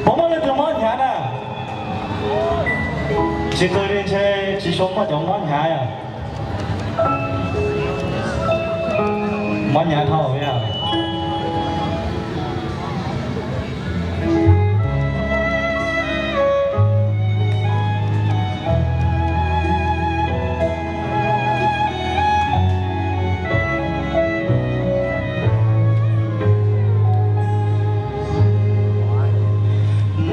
Puas muaj leej twg mob hnyav na? Tsis qw li ntshe tsis tshua muaj cov mob hnyav os. Mob hnyav dhau yog.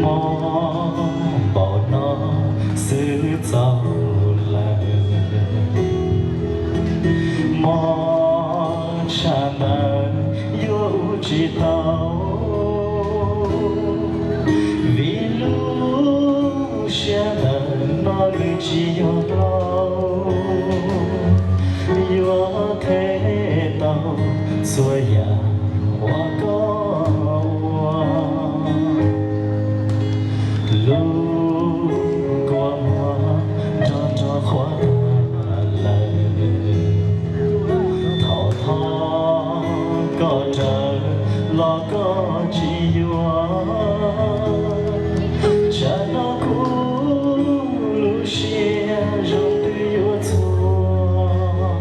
Mob npaum no xwb txaus lawm, mob tshaj ntawd yuav ua tsis tau, vim lub siab ntawm no nws tsis yog hlau, yuav them tau txhua yam uas koj ua. Lub kua muag nrog nrog qhuav tag lawm, thaum thov koj raws los koj tsis yuav. Tsam no kuv lub siab zoo twb yuav txhuav,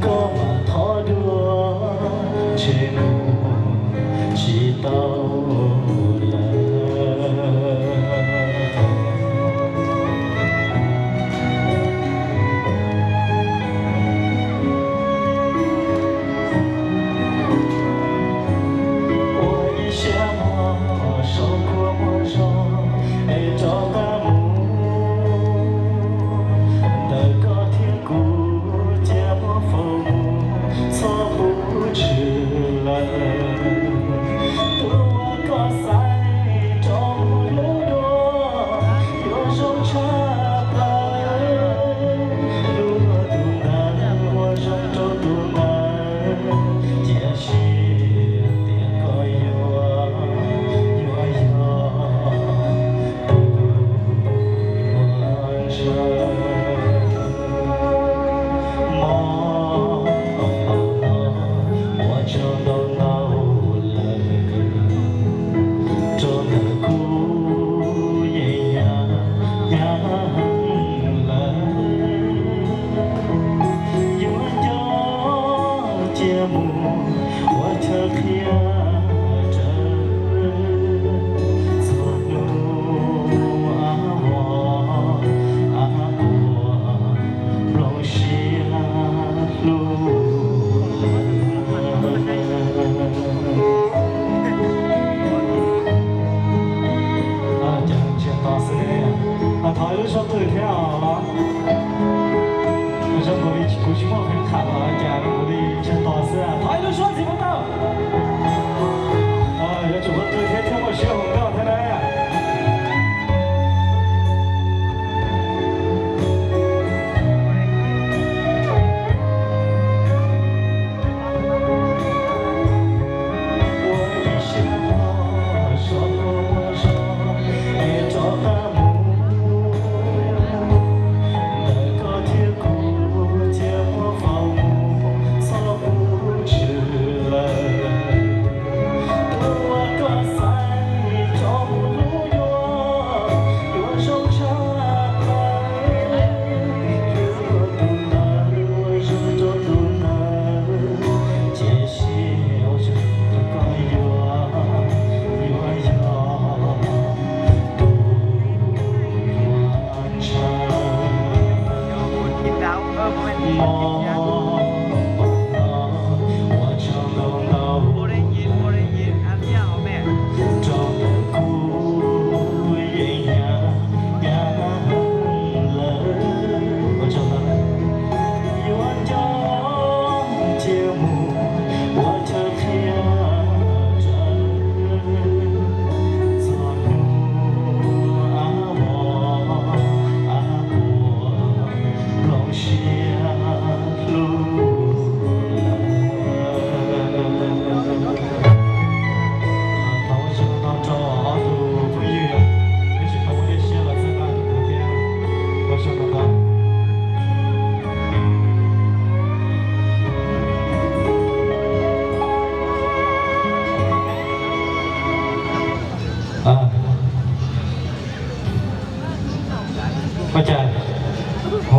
koj mam thov dua ntshe mus tsis tau lawm. Ua ib siab muag saum kua muag zoo es rov qab mus, ntawm koj thiab kuv cia muab faus mus txhob pub tshwm lawm. Tus uas koj xaiv rov mus hlub dua yuav zoo tshaj plaws. Hlub tus ntawd uas zoo rau tus ntawd, cia siab tias koj yuav, yuav yog tus uas ntshaw. Mob npaum no ua tsaug ntau ntau lawm, rau ntawm kuv yeej hnyav hnyav heev lawm. Yuav nco cia mus ua chaw qhia rawv txhua hnub, a, a, ua nplooj siab hlub lawm. Ces ntsiag to xwb, thov ib lub suab qw thiab os. Zoo nkaus li kuv tsis muaj feem khav los cas, zoo nkaus li ntsiag to xwb, thov ib lub suab ntxiv puas tau? Yuav tsum muaj qw thiab thiaj muaj siab hu nkauj thiab na.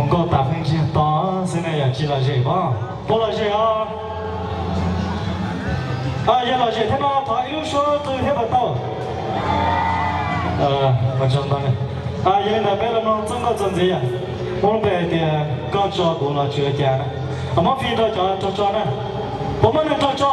Nkauj tas pheej ntsiag to xwb ne, yog tsis lom zem pob, puas lom zem os? Yog lom zem thiab no thov ib lub suab qw thiab puas tau? Ua tsaug ntau. Yog li ntawd peb los mloog txoj nkauj txuas ntxiv yom. Muab lub npe hais tias Koj Tso Kuv Los Tsis Ua Cas na. Muab fij rau cov raug tso na. Puas muaj neeg raug tso?